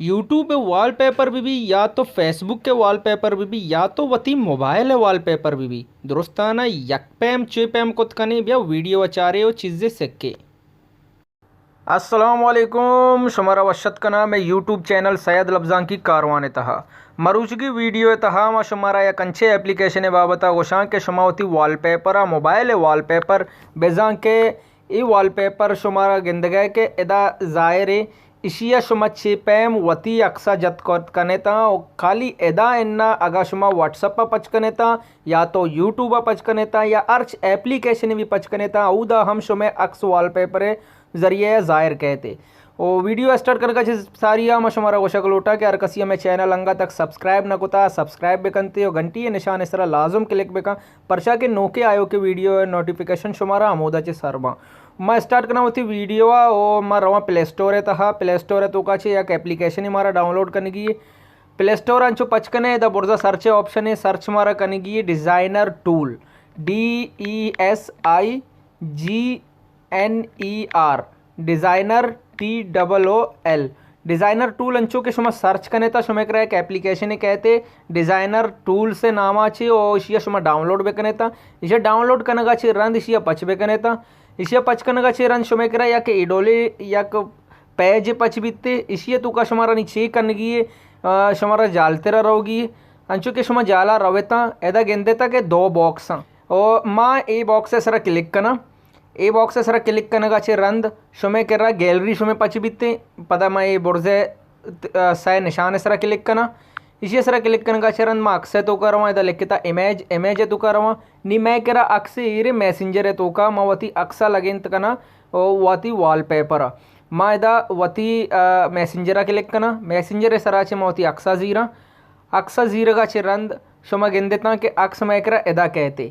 یوٹیوب ءِ wall paper بہ بی یا تو فیس بک ءِ وال پیپر بہ بی یا تو وتی موبائل ءِ وال پیپر بہ بی، درستانا یک پیم چے پیم کت کنے؟ بیا ویڈیو ءَ چارے و چیزے سکے۔ السلام علیکم، شمارا وش اتک کناں مئے یوٹیوب چینل سید لبزانکی کاروان ءِ تہا۔ مروچگی ویڈیو ءِ تہا ما شمارا یک انچیں اپلیکیشن ءِ بابت ءَ گوشاں کہ شما وتی وال پیپر ءَ، موبائل ءِ وال پیپر، بزاں کہ اے وال پیپر شمارا گندگ ءَ کہ ادا ظاہر ءَ ایشی ءَ شما چے پیم وتی عکس ءَ جت کت کن اتاں و خالی ادا اناں، اگاں شما واٹس اپ ءَ پچ کن اتاں یا تو یوٹیوب ءَ پچ کن اتاں یا ہرچ اپلیکیشن بھی پچ کن اتاں، اودا ہم شمئے عکس وال پیپر ءِ ذریعہ ءَ ظاہر کئیت۔ و ویڈیو ءِ اسٹارٹ کنگ ءَ چہ ساری ءَ ما شمارا گوشگ لوٹاں کہ ہر کسی ءَ مئے چینل انگت تک سبسکرائب نہ کتا، سبسکرائب بکنتے و گھنٹی ءِ نشان ءِ سرا لازم کلک بکن، پرچا کہ نوکیں آیوکیں ویڈیو ءِ نوٹیفیکیشن شمارا ہمودا چہ سر باں۔ ما اسٹارٹ کناں وتی ویڈیو ءَ و ما رواں پلے اسٹور ءِ تہا۔ پلے اسٹور ءِ توکا چہ یک اپلیکیشنے مارا ڈاؤنلوڈ کنگی ہے۔ پلے اسٹور انچو پچ کنے، ادا برزا سرچ ءِ آپشن ہے، سرچ مارا کنگی ہے designer tool, D E S I G N E R, designer, T double O L. Designer tool انچو کہ شما سرچ کنے تا شمئے کرا یک اپلیکیشنے کئیت ڈیزائنر ٹولز ءِ ناما چہ، او ایشی ءَ شما ڈاؤنلوڈ بکنے تا۔ ایشی ءَ ڈاؤنلوڈ کنگ ءَ چہ رند ایشی ءَ پچ بکنے تا۔ ایشی ءَ پچ کنگ ءَ چہ رند شمئے کرا یک اے ڈولیں یک پیج پچ بیت، ایشی ءِ توکا شمارا نی چے کنگی ہے، آ، شمارا جالتر ءَ روگی ہے۔ انچو کہ شما جالا رویتاں، ادا گندے تا کہ دو باکس آں۔ او ما اے باکس ءِ سرا کلک کناں۔ اے باکس ءِ سرا کلک کنگ ءَ چہ رند شمئے کرا گیلری شمئے پچ بیت۔ پدا ما اے برزے، آ، سئے نشان ءِ سرا کلک کناں۔ ایشی ءِ سرا کلک کنگ ءَ چہ رند ما عکس ءِ توکا رواں، ادا لکھتا امیج، امیج ءِ توکا رواں۔ نی مئے کرا عکس ایرے میسنجر ءِ توکا، ما وتی عکس ءَ لگینت کناں و وتی وال پیپر ءَ۔ ما ادا وتی، آ، میسنجر ءَ کلک کناں۔ میسنجر ءِ سرا چہ ما وتی عکس ءَ زیراں۔ عکس ءَ زیرگ ءَ چہ رند شما گندتاں کہ عکس مئے کرا ادا کئیت۔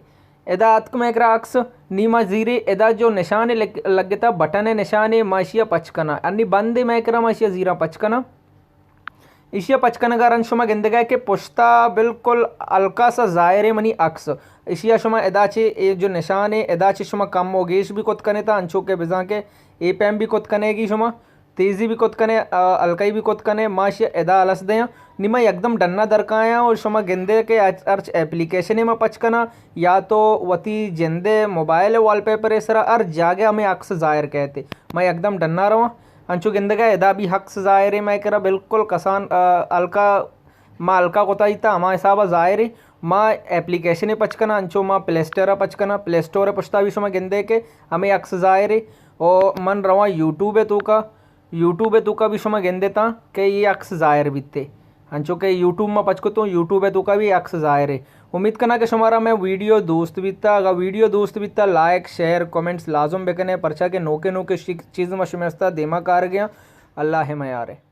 ادا اتک مئے کرا عکس، نی ما زیرے ادا جو نشان لگ-، لگتا بٹن ءِ نشانے، ما ایشی ءَ پچ کناں۔ انی بندے مئے کرا، ما ایشی ءَ زیراں پچ کناں۔ ایشی ءَ پچ کنگ ءَ رند شما گندگ ءَ کہ پشتا بالکل ہلکا سا ظاہر ہے منی عکس۔ ایشی ءَ شما ادا چہ اے جو نشان ہے، ادا چہ شما کم و گیش بھی کت کنے تا، انچو کہ بزاں کہ اے پیم بھی کت کنے گی شما، تیزی بھی کت کنے، آ، ہلکائی بھی کت کنے، ما ایشی ءَ ادا الس دیاں۔ نی ما یکدم ڈنا درکایاں و شما گندے کہ ہرچ، ہرچ اپلیکیشنے ما پچ کناں یا تو وتی جندے موبائل وال پیپر ءِ سرا ہر جاگہ ہمے عکس ظاہر کئیت۔ ما یکدم ڈنا رواں۔ انچو گندگ ءَ ادا بھی عکس ظاہر ہے مئے کرا بالکل کسان، آ، ہلکا، ما ہلکا کتائی تا ہما حساب ءَ ظاہر ہے۔ ما اپلیکیشن ءَ پچ کناں، انچو ما پلے اسٹور ءَ پچ کناں، پلے اسٹور ءِ پشتا بھی شما گندے کہ ہمے عکس ظاہر ہے۔ او من رواں یوٹیوب ءِ توکا، یوٹیوب ءِ توکا بھی شما گندتاں کہ اے عکس ظاہر بیت۔ انچو کہ یوٹیوب ما پچ کتوں، یوٹیوب ءِ توکا بھی عکس ظاہر ہے۔ امید کناں کہ شمارا مئے ویڈیو دوست بیتا۔ اگاں ویڈیو دوست بیتا، لائک، شیئر، کمنٹس لازم بکنے، پرچا کہ نوکے نوکے شی-، چیز ما شمئے واسطہ دیما کار گیاں۔ اللہ ءِ میار ہے۔